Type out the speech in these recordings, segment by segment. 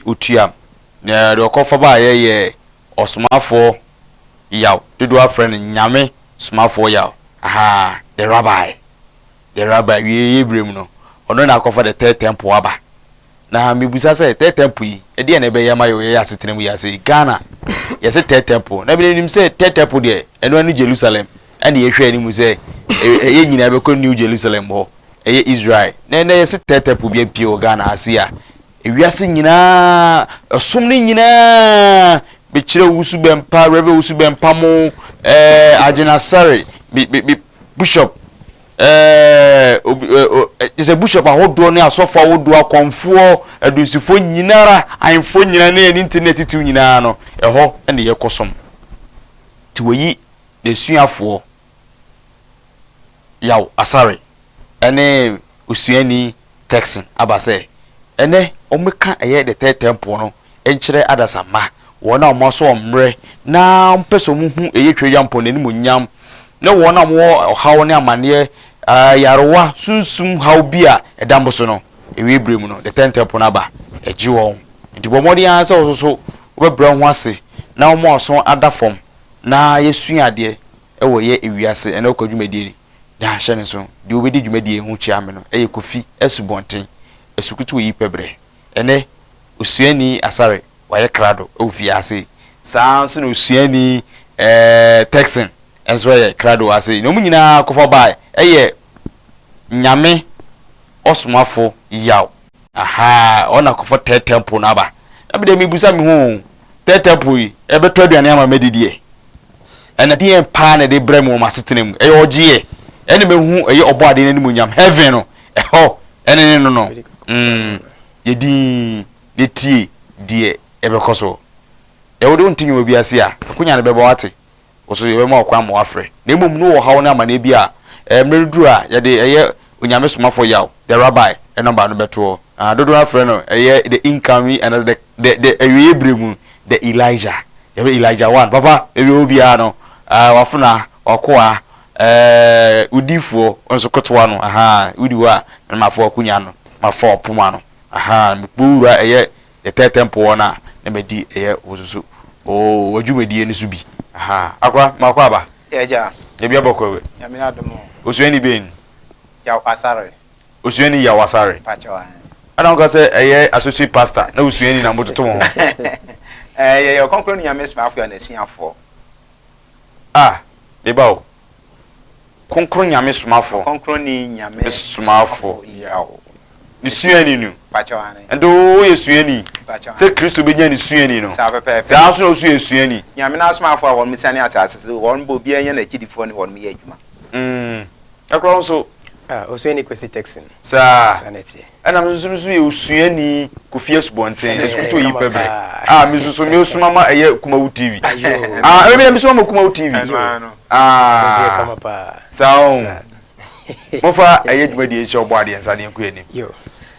Otuam. Na deɛ ɔkɔfa baeɛ yɛ Ɔsomafoɔ Yaw, dodoɔ ara frɛ no Nyame Somafoɔ Yaw, ahaa, the Rabbi, the Rabbi, wieɛ berɛ mu no, ɔno na akɔfa the third temple aba. Na mebisa sɛ, third temple yi, ɛdeɛn na ɛbɛyɛ ama yɛ wɔ yɛn asetena mu yi ase yi? Ghana, yɛse third temple, na menim sɛ third temple deɛ, ɛno ara ne Jerusalem, ɛna yɛhwɛ anim sɛ yɛn nyinaa bɛkɔ New Jerusalem hɔ, ɛyɛ Israel. Na ɛnɛ yɛse third temple bi apue wɔ Ghana ha sei a, Ewiase nyinaa, ɛsom no nyinaa bɛkyerɛ Owusu Bɛmpa, Rev. Owusu Bɛmpa mo, ɛɛ Agyen Asare, bi bi bi Bishop, ɛɛ obi ɛ ɛ kyerɛ sɛ Bishop ahodoɔ ne asɔfo ahodoɔ, akɔmfoɔ, adunsifoɔ nyinara, ahemfoɔ nyinaa ne ɛne nti ne atitiw nyinaa no, ɛhɔ na yɛkɔsom. Nti wɔyi n'asuafoɔ Yaw Asare ne osuani Turkson aba sɛ ɛnnɛ wɔmmɛka ɛyɛ The Third Temple no nkyerɛ adasamma, wɔn a wɔasɔ wɔn mmerɛ na wɔpɛ sɛ wɔhu ɛyɛ Tweaduampɔn n'animuonyam, ne wɔn a wɔwɔ ɔhaw ne amaneɛ, ayarewa, sunsum haw bi a ɛda mo so no, awiei berɛ mu no, The Third Temple no aba, ɛgye wɔn. Nti bɔ mmɔden ara sɛ wo nso so wobɛbrɛ wo ho ase na woma w'aso ada fam na yɛsua adeɛ wɔ yɛ ewiase ɛna ɔkɔ dwumadie ni na hyɛ ne nso deɛ ɔbɛdi dwumadie ho kyia me no ɛyɛ Kofi Asubɔnten Asukutu oyi pɛ berɛ ɛnɛ osuani Asare wayɛ krado wɔ fie ha sei saa nso na osuani ɛɛ Texan nso ɛyɛ krado wɔ ha sei na wɔn nyinaa kɔfa bae ɛyɛ Nyame ɔsomafo Yaw Ahaa ɔna kɔfa third temple no aba. Na me deɛ mebusa me ho o, third temple yi ɛbɛtɔ aduane ama madi deɛ? Ɛna deɛn paa na ɛde brɛ me wɔ m'asetena mu? Ɛyɛ ɔgyeɛ ɛna mɛhu ɛyɛ ɔbɔadeɛ no animuonyam, heaven no, ɛhɔ ɛne ne no no. Mm, yɛ dinn na tie deɛ ɛbɛkɔ soɔ. Deɛ wode wonte nnwuma bi ase a, akonya no bɛba wate. Wo nso yɛbɛma wo kwan ma woafrɛ. Na mmom no wɔ ɔhaw ne amaneɛ bi a, mmerɛ no duru a, yɛde ɛyɛ Onyame somafoɔ Yaw, the Rabbi, nɔmba no bɛto hɔ. Ah, dodoɔ no ara frɛ no ɛyɛ the incoming and the, the, the awieɛ berɛ mu, the Elijah. Yɛbɛ Elijah one. Papa, baabi a ɔwɔ biara no, ah, w'afenaa, w'akoa, eh, wo difoɔ nso kotoa no, ahaa, wodi hɔ a, na mafa w'akonya no, mafa w'apoma no, ahaa, mekɔ wura ɛyɛ The third temple hɔ no a na madi ɛyɛ wo nso oo w'adwumadie no so bi ahaa akora makɔ aba. Yɛ agya. Dabi abɔkɔ wɛ. Nyame adom o. Osuani bɛn ni? Yaw Asare. Osuani Yaw Asare. Mpakyɛw ahe. Ɛna woka sɛ ɛyɛ associate pastor na osuani na mototo mo ho. Ɛɛ yɛyɛ Ɔkronkronni Nyame Somafo Yaw n'asuafoɔ. Ah me ba o. Kronkron Nyame Somafo. Ɔkronkronni Nyame Somafo Yaw. Ne suani no. Mpakyɛw aane. Ɛnde wo yɛ suani. Mpakyɛw aane. Sɛ Kristo bɛnya ne suani no. Saa pɛpɛɛpɛ. Saa nso na wo nso yɛ suani. Nyame n'asomafo a wɔnom siane asase so, wɔnom bɔ obiara nya n'akyidifoɔ ne wɔnom yɛ adwuma. Mm. Ɛkora wo nso. Ah, osuani Kwesi Turkson. Saa. Saa na ɛteɛ. Ɛna me nso me nso yɛ osuani Kofi Asubɔnten, Asukutu oyi pɛ berɛ. Ah, me nso so me soma ma ɛyɛ Kumawu TV. Ah, ɛbɛ me soma ma Kumawu TV. Ah, saa o. Mofa ɛyɛ dwumadie nhyɛ ɔbɔ adeɛ nsa ne yɛnkɔ anim.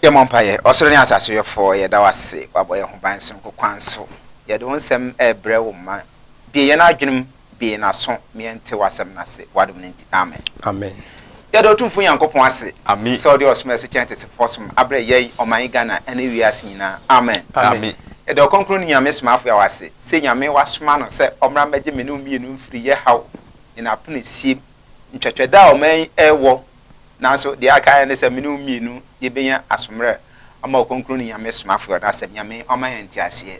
Yɛmmɔ mpaeɛ. Ɔsoro ne asase Yɔfoɔ, yɛda wo ase, woabɔ yɛn ho ban sononko kwan so. Yɛde wo nsɛm rebrɛ wo mma. Bue yɛn adwenem Bue yɛn aso ma yɛnte w'asɛm no ase, w'adom no nti, amen. Amen. Yɛda Otumfoɔ Nyankopɔn ase Ame. sɛ ɔde ɔsom a ɛso kyɛn tetefoɔ som abrɛ yɛn, ɔman yi Ghana ɛne wiase nyinaa. Amen. Ame. Yɛda Ɔkronkronni Nyame Somafo Yaw ase sɛ Nyame wasoma no sɛ ɔmmra mmɛgye me ne wo mmienu mfiri yɛ haw ne n'apenesie ntwɛtwɛdɛ a ɔman yi ɛwɔ, nanso deɛ aka ayɛ ne sɛ me ne wo mmienu yɛbɛnya asommerɛ ama Ɔkronkronni Nyame Somafo Yaw n'asɛm. Nyame ɔma yɛn nteaseɛ.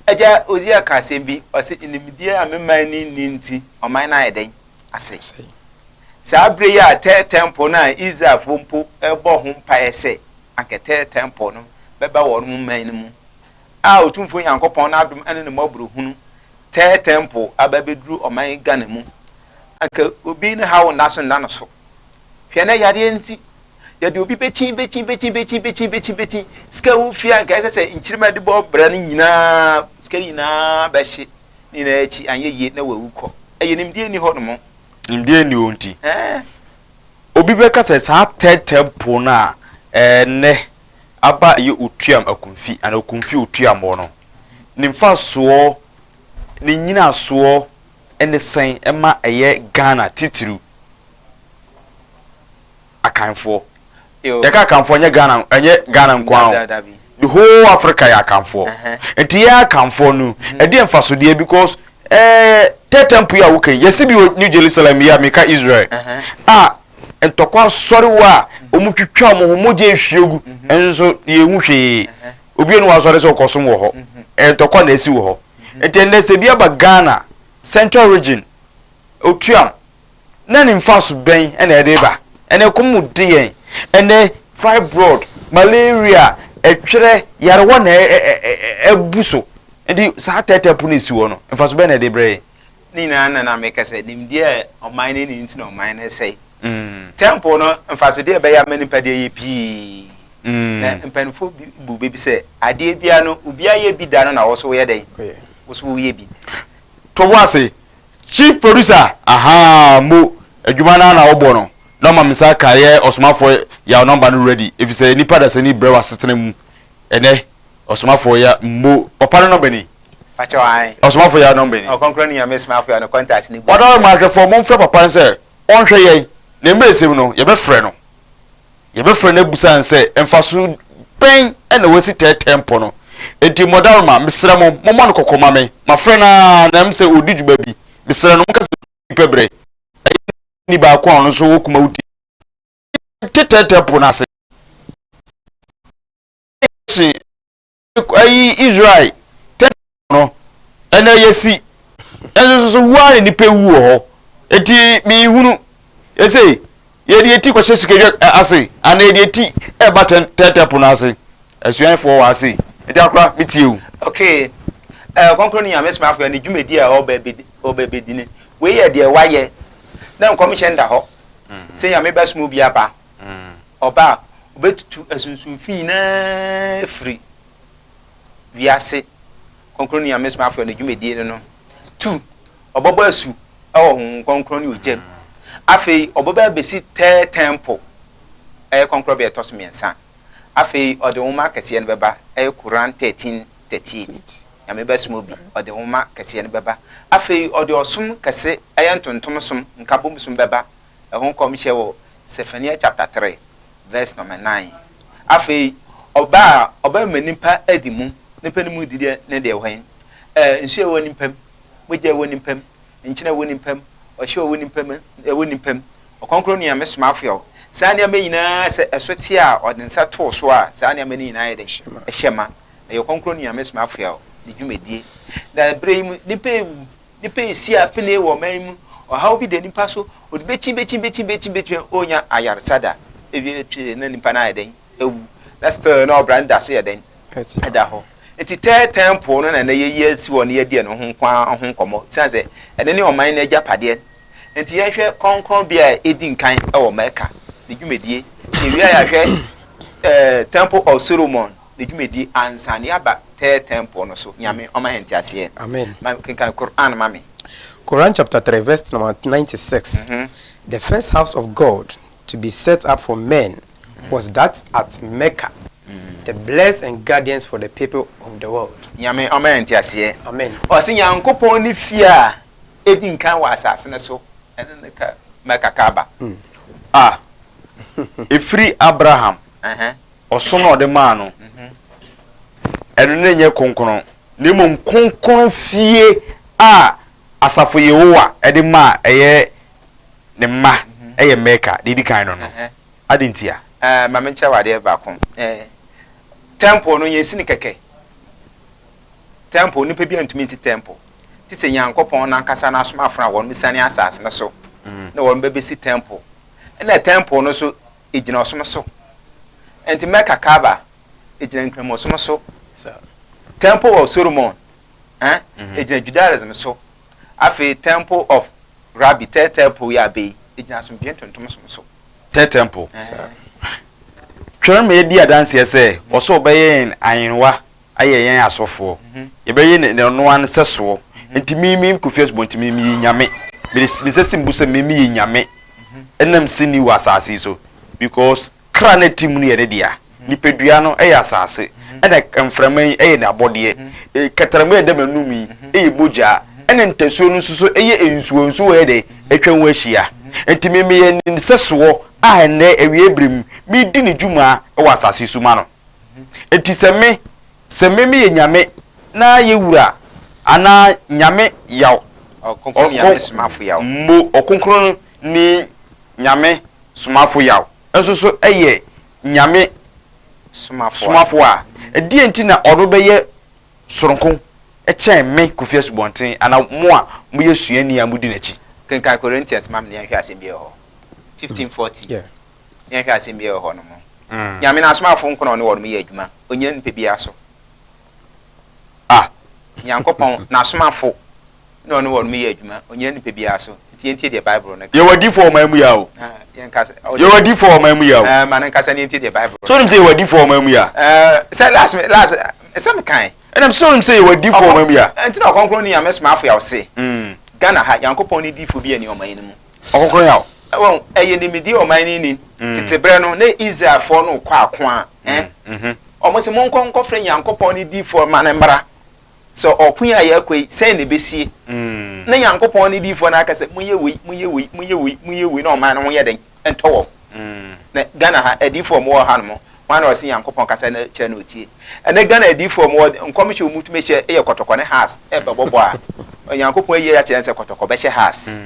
Agya Hosea ka asɛm bi, ɔse, Nimdeɛ a me man no nni nti, ɔman no ayɛ dɛn? Asɛe. Saa bere yi a Third Temple no a Israelfoɔ mpo bɔ ho mpaeɛ sɛ anka Third Temple no bɛba wɔn man no mu, a Otumfoɔ Nyankopɔn n'adom ne ne mmɔborɔhunu Third Temple aba abɛduru ɔman Ghana mu, anka obi ne haw nna so nna no so. Hwɛ nnɛ yareɛ nti, yɛde obi bɛkyin bɛkyin bɛkyin bɛkyin bɛkyin bɛkyin bɛkyin sika wo fie a nka ɛsɛ sɛ nkyirima de bɔ bra no nyinaa sika no nyinaa bɛhye ne nyinaa akyi anyɛ yie na wawu kɔ. Ɛyɛ nimdeɛ nni hɔ nom. Nimdeɛ nni hɔ nti. Ɛɛ. Obi bɛka sɛ saa third temple no a ɛnnɛ aba ɛyɛ Otuam Akumfi anaa Okumfi Otuam hɔ no, ne mfasoɔ, ne nnyinasoɔ ne sɛn ma ɛyɛ Ghana titiriw? Akanfoɔ. Yɛka Akanfoɔ ɛnyɛ Ghana ɛnyɛ Ghana nko ara o. The whole Africa yɛ Akanfoɔ. Nti yɛn Akanfoɔ no, ɛdeɛ mfasodeɛ because ɛɛ third temple yi a woka yi, yɛsi bi wɔ New Jerusalem yi a meka Israel a ntɔkwa asɔre wɔ a wɔn twitwa wɔn ho mogya ehwie gu nso so yɛn hu hwee. Obi enu asɔre sɛ ɔkɔsom wɔ hɔ. Ntɔkwa na esi wɔ hɔ. Nti ɛnɛ sɛ bi aba Ghana Central Region otuam na ne mfaso bɛn na ɛde ba? Ɛnɛ kɔm mu de yɛn. Ɛnɛ fibroid, malaria, ɛtwerɛ, yarewa na ɛbu so. Nti saa tɛɛtɛɛ po no esi hɔ no, mfaso bɛn na ɛde brɛ yɛn? Ne nyinaa na na meka sɛ nimdeɛ a ɔman no nni nti na ɔman no resɛe. Temple no mfasodeɛ a ɛbɛyɛ ama nipa deɛ yɛ pii. Na mpanimfoɔ bi bu bɛ bi sɛ adeɛ biara no obiara yɛ bi da no na wo nso woyɛ dɛn? Wo nso woyɛ bi. To bo ase Chief producer ahaa mo adwuma no ara na wobɔ no na ɔma me nsa ka yɛ ɔsomafoɔ yaw number no ready efisɛ nipa dasani brɛ wɔ asetena mu ɛnɛ ɔsomafoɔ ya mo papa no number ni Pakyɛw ae. Ɔsomafoɔ yaw number ni. Ɔkɔnkrɔn ni Nyame somafoɔ yaw no contact no gu. Ɔdɔ ma ahwɛfoɔ momfrɛ papa no sɛ ɔnhwɛ yɛn na mmerɛ sɛm no yɛbɛfrɛ no. Yɛbɛfrɛ no abisa no sɛ, Mfaso bɛn na wasi tɛɛtɛɛ mpɔ no? Enti Mɔdaroma, mesrɛ mo, mommɔ no kɔkɔ mma me. Mafrɛ no ara, na ɛm sɛ ɔredi dwuma bi. Mesrɛ no, monka sɛ ɔdi pɛ berɛ. Ɛyɛ ni baako a ɔno nso wɔ Kumawu ti. Te tɛɛtɛɛ po no ase. Ayi Israel tɛɛtɛɛ no, ɛnɛ yɛsi. Ɛnso so wu ara na nnipa wu wɔ hɔ. Enti mehunu ɛsɛ yɛde eti kɔhyɛ sikadwa ase anaa yɛde eti ɛba tɛɛtɛɛ po no ase. Asuafoɔ wɔ ase. Enti akora metie o. Okay. Ɛɛ Ɔkronkron Nyame Somafo ne dwumadi a ɔba bedi ɔba bedi no. Wei yɛ deɛ wayɛ na nkɔmhyɛ nda hɔ sɛ Nyame bɛsoma obi aba. Ɔba a, ɔbɛtutu asunsumfi nyinaa firi wiase. Kronkron Nyame Somafo ne dwumadie no no. Tu, ɔbɛbɔ asu wɔ Honhom Kronkron ne ogya mu. Afei ɔbɛba abɛsi Third Temple, ɛyɛ kronkronbea ɛtɔ so mmiɛnsa. Afei ɔde nwoma kɛseɛ no bɛba, ɛyɛ Quran 13:38. Nyame bɛsoma obi, ɔde nwoma kɛseɛ no bɛba. Afei ɔde ɔsom kɛse, ɛyɛ ntontom som, nkabom som bɛba. Ɛho nkɔmhyɛ wɔ Zephaniah chapter 3 verse number 9. Afei ɔba a, ɔbɛma nnipa adi mu. Nnipa no mu di deɛ ne deɛ wɛn? Ɛɛ nsuo a ɛwɔ nnipa mu, mogya a ɛwɔ nnipa mu, nkyene a ɛwɔ nnipa mu, ɔhyew a ɛwɔ nnipa mu, ɛwɔ nnipa mu. Ɔkronkron Nyame somafo a saa nneɛma nyinaa sɛ ɛso te a ɔde nsa too so a saa nneɛma no nyinaa yɛ dɛn? Ɛhyɛ ma. Ɛyɛ Ɔkronkron Nyame somafo a ne dwumadie. Na berɛ yi mu nnipa rewu, nnipa resi apene wɔ ɔman yi mu, ɔhaw bi da nnipa so, ɔde bɛkyi bɛkyi bɛkyi bɛkyi bɛkyi ɔnnya ayaresa da. Ewie akyire na nnipa no ayɛ dɛn? Awu. Na still na ɔbra no da so yɛ dɛn? Ɛda hɔ. Nti third temple no na na yɛyi asi hɔ na yɛadi ɛno ho nko ara ho nkɔmmɔ. Esiane sɛ ɛno ne ɔman no agyapadeɛ. Nti yɛnhwɛ kronkronbea a ɛdi nkan wɔ Mecca, ne dwumadie. Yɛwie a yɛahwɛ eh, Temple of Solomon, ne dwumadie ansa na yɛaba third temple no so. Nyame ɔma yɛn nteaseɛ. Amen. Ma kenkan Quran ma me. Quran chapter 3 verse number 96. The first house of God to be set up for men was that at Mecca, the blessed and guardians for the people of the world. Nyame ɔma yɛn nteaseɛ. Amen. Ɔse Nyankopɔn ne fie a edi nkan wɔ asase no so, ɛno ne ka Mecca Kaaba. A ɛfiri Abraham ɔsom a ɔde maa no, ɛno na ɛnyɛ kronkron, na mmom kronkron fie a asafo Yehowa de maa ɛyɛ ne mma yɛ Mecca, deɛ ɛdi kan no no. Adɛn ntia? Ɛɛ, ma menkyerɛ wo adeɛ baako. Ɛɛ, temple no, yɛnsi no kɛkɛ. Temple, nipa biara ntumi nsi temple. Te sɛ Nyankopɔn n'ankasa n'asomafo a wɔn siane asase no so na wɔn bɛbɛsi temple. Ɛna temple no so, egyina ɔsom so. Nti Mecca Kaaba, egyina nkramosom so. Temple of Solomon, eh, egyina Judaism so. Afei Temple of Rabbi, third temple yi a abɛ yi, egyina asomdwoe ntontom som so. Third temple. Twerɛ ma yɛdi adanseɛ sɛ ɔsɛ ɔbɛyɛ yɛn ahenwa ayɛ yɛn asɔfoɔ. Yɛbɛyɛ ne ɔno ara nsɛsoɔ. Nti me me Kofi Asubɔnten me meyɛ nyame. Mede me nsa si me bo sɛ me meyɛ nyame. Ɛnam sini wɔ asase yi so because Kra no a ɛte mu no yɛ ne dea. Nipadua no yɛ asase, ɛna mframa yi yɛ n'abɔdeɛ. Kɛtrɛma a ɛda m'anum yi yɛ mogya, ɛna ntasuo no nso so yɛ nsuo. Nsuo yɛ dɛ atwa ho ahyia. Nti me meyɛ ne nsɛsoɔ a ɛnnɛ awiei berɛ mu meredi ne dwuma wɔ asase so ma no. Enti sɛ me, sɛ me meyɛ Nyame na yɛ Wura anaa Nyame Yaw, Ɔkronkron mmo Ɔkronkronni Nyame Somafo Yaw nso so yɛ Nyame Somafo a, ɛdeɛn nti na ɔno bɛyɛ soronko kyɛn me, Kofi Asubɔnten, anaa mo a moyɛ suani a modi n'akyi? Kenkan Corinthians ma me na yɛnhwɛ asɛm bi wɔ hɔ. 15:40. Na yɛnhwɛ asɛm bi wɔ hɔ nom. Nyame n'asomafo nko na ɔne wɔnom yɛ adwuma, ɔnnyina nipa biara so. Ah. Nyankopɔn n'asomafo na ɔne wɔnom yɛ adwuma, ɔnnyina nipa biara so. Nti yɛntie deɛ Bible no ka. Yɛwɔ adiyifoɔ wɔ ɔman mu yi a o. Ah, yɛnka sɛ. Yɛwɔ adiyifoɔ wɔ ɔman mu yi a o. Eh, ma no nkasa na yɛntie deɛ Bible. So wonim sɛ yɛwɔ adiyifoɔ wɔ ɔman mu yi a? Eh, sɛ last, last, sɛ mekae. Ɛnam sɛ wonim sɛ yɛwɔ adiyifoɔ wɔ ɔman mu yi a? Nti na Ɔkronkronni Nyame somafo a ɔse, Ghana ha, Nyankopɔn ne diyifoɔ bi anni ɔman yi no mu. Ɔkronkron Yaw. Wɔn, ɛyɛ nimdeɛ a ɔman no nni. Tete berɛ no, na Israelfoɔ no rekɔ ako a, eh, wɔn se, Monkɔ nkɔfrɛ Nyankopɔn ne diyifoɔ ma no mmra. Sɛ ɔko yi a yɛrekɔ yi, sɛn na ɛbɛsie? Na Nyankopɔn ne diyifoɔ no aka sɛ, Monyɛ wei, monyɛ wei, monyɛ wei, monyɛ wei, na ɔman no ho nyɛ dɛn? Ɛntɔ wɔn. Na Ghana ha, adiyifoɔ a wɔwɔ hanom, hwan na ɔse Nyankopɔn kasa no kyerɛ no ɔtie? Ɛnnɛ Ghana adiyifoɔ a wɔwɔ, nkɔmhyɛ a wɔtumi hyɛ yɛ kɔtɔkɔ ne Hearts ɛrebɛbɔ bɔ a, Nyankopɔn ayi akyerɛ no sɛ kɔtɔkɔ bɛhyɛ Hearts.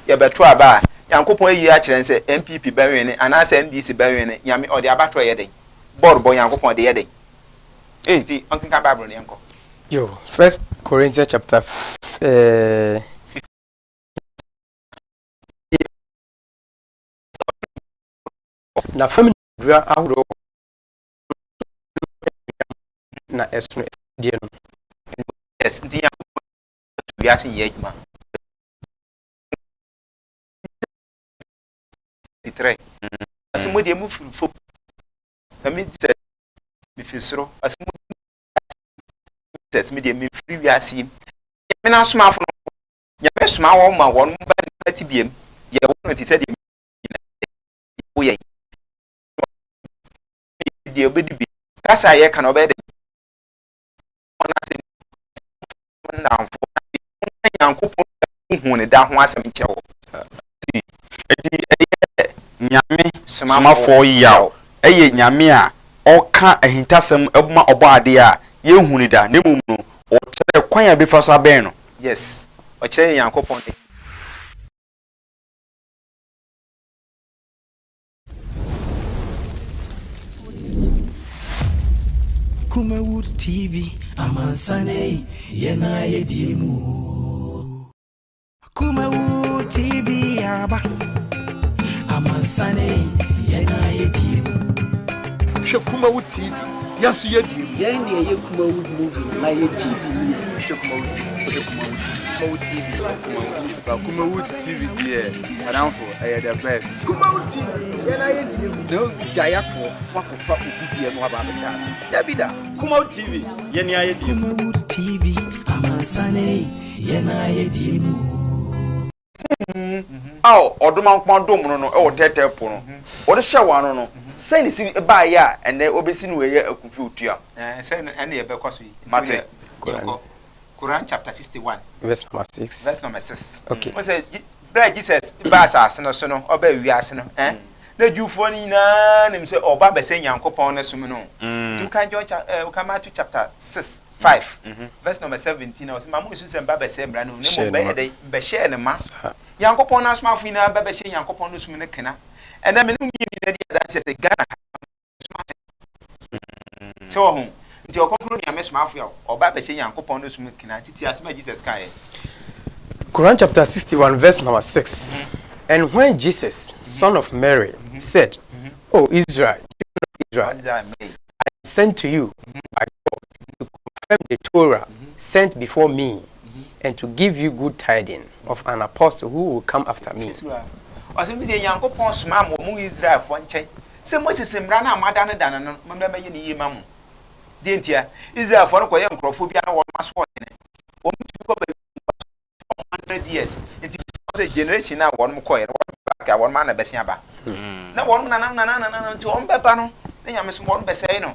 Yɛbɛto aba a, Nyankopɔn ayi akyerɛ no sɛ NPP bɛwene anaasɛ NDC bɛwene, Nyame ɔde abatoɔ yɛ dɛn? Bɔɔl bɔ, Nyankopɔn ɔde yɛ dɛn? Nti ɔnkenkan Bible no yɛnkɔ. Yo, First Corinthians chapter eh, Na fam nnua ahorow no na ɛsono afudeɛ no. Yes, nti Nyankopɔn wiase nyɛ adwuma. Trɛ. Ɔse mo deɛ mo firi fam na me sɛ mefiri soro. Ɔse mo sɛ me deɛ mefiri wiase yi. Nyame n'asomafo no Nyame soma wɔn ma wɔn ba nnipa tebea mu yɛ wɔn no te sɛ deɛ nyinaa yɛ yɛn. Deɛ ɔbɛdi bi kasa a yɛka no ɔbɛyɛ dɛ wɔn asɛm wɔn nnamfo na Nyankopɔn hu ne da ho asɛm nkyerɛ wɔ. Enti ɛyɛ Nyame somafoɔ yaw, ɛyɛ Nyame a ɔka ahintasɛm ma ɔbɔadeɛ a yɛnhu no da, na mmom no ɔkyerɛ kwan a yɛbɛfa so abɛn no. Yes, ɔkyerɛ yɛn Nyankopɔn ne. Kumawood TV, amansan ei, yɛn a yɛdie mu o. Kumawood TV aba, amansan ei, yɛn a yɛdie mu. Hwɛ Kumawood TV, yɛn nso yɛdie mu. Yɛn deɛ yɛ Kumawood movie no na yɛ TV no. Hwɛ Kumawood TV, hwɛ Kumawood TV, Kumawood TV, Kumawood TV. Kumawood TV deɛ, madamfo, ɛyɛ the best. Kumawood TV, yɛn ayɛ die mu. Na gyae atoɔ wakɔfa obi deɛ no aba abɛhwɛ ade. Dabi da. Kumawood TV, yɛn ayɛ die mu. Kumawood TV, amansan ei, yɛn ayɛ die mu. Honhom a Ɔdomankoma dom no no wɔ Tɛɛtɛɛ Po no, wɔde hyɛɛ wɔn ano no, sɛn na esi baeɛ a ɛnnɛ wɔbɛsi no ɛyɛ akumfi otua? Ɛɛ, sɛ ɛnna yɛbɛkɔ so yi. Mate. Yɛnkɔ. Quran chapter 61. Verse number 6. Verse number 6. Okay. Wọ́n sɛ bere a Jesus baa asase no so no, ɔbaa wiase no, eh, na Jewfoɔ no nyinaa nim sɛ ɔba bɛsɛ Nyankopɔn no som no. Nti wokan John cha eh, wokan Matthew chapter 6, 5, verse number 17 a ɔsɛ ma mo nsu sɛ mba bɛsɛ mmara no, na mmom bɛyɛ dɛn? Mbɛhyɛɛ no ma. Nyankopɔn no asomafo nyinaa ba bɛhyɛ Nyankopɔn no som no kena. Ɛnɛ me ne wo mmienu nyinaa di adanseɛ sɛ Ghana ha sɛ wɔ ho nti ɔkɔnkɔn nyame somafo a ɔba bɛhyɛ Nyankopɔn no som kena titi asɛm a Jesus kaeɛ. Quran chapter 61 verse number 6. And when Jesus, son of Mary, said, O Israel, children of Israel, I am sent to you by God to confirm the Torah sent before me and to give you good tidings of an apostle who will come after me. Ɔsɛ mi deɛ Nyankopɔn somaa mo wɔ mo Israelfoɔ nkyɛn sɛ Moses mmara no a moadanedane no, mommra mmɛyɛ no yie ma mo. Deɛ ntia? Israelfoɔ no kɔyɛɛ nkurɔfoɔ bi a na wɔn aso ɔdene. Wɔn tumi kɔ baabi 400 years. Nti sɛ generation a wɔn kɔɛ no, wɔn back a wɔn ana bɛsen aba. Na wɔn nanam nanam nanam nti wɔn bɛba no, na Nyame so wɔn bɛsɛe no.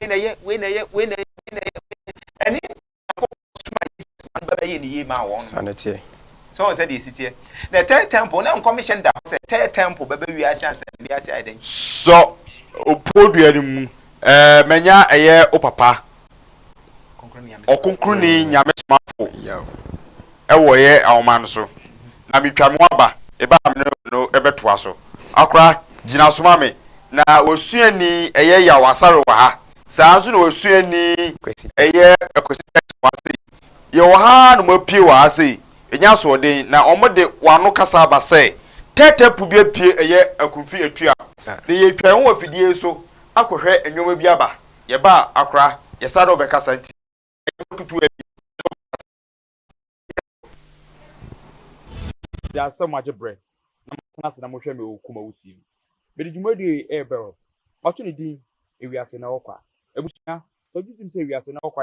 Wei na ɛyɛ, wei na ɛyɛ, wei na ɛyɛ, wei na ɛyɛ. Ɛne Nyankopɔn soma Jesus ma no bɛbɛyɛ ne yie maa wɔn. Saa na ɛteɛ. So wɔn sɛ deɛ esi teɛ. Na third temple na nkɔmhyɛ no da hɔ sɛ third temple bɛbɛ wiase ansa na wiase ayɛ dɛn. Sɔ opuo dua no mu. Ɛɛ manya ɛyɛ wo papa Ɔkronkronni Nyame Somafo ɛwɔ yɛ ahoma no so na metwa me ho aba meba a me ne no bɛtoa so. Akora, gyina so ma me. Na w'asuani ɛyɛ Yaw Asare wɔ ha, saa ara nso na w'asuani ɛyɛ Kwasi Jackson wɔ ha sei. Yɛwɔ ha ara na wɔapue wɔ ha sei, ɛnyɛ asoɔden, na wɔde wɔn ano kasa aba sɛ tɛɛtɛɛ po bi apue ɛyɛ Akumfi Atua. Na yɛretwa yɛn ho wɔ afidie yi so akɔhwɛ nneɛma bi aba. Yɛba a, akora, yɛsan ne wo bɛkasa nti ɛyɛ ketewa bi ne wo bɛkasa. Meda ase sɛ moagye berɛ na moatena ase na mohwɛ me wɔ Kumawu TV. Mede dwumadie yi rebrɛ wo. Mato ne din Ewiase Nnɛ Wɔ Kwa. Abusua, sɛ wogye tom sɛ wiase nnɛ wɔ kwa.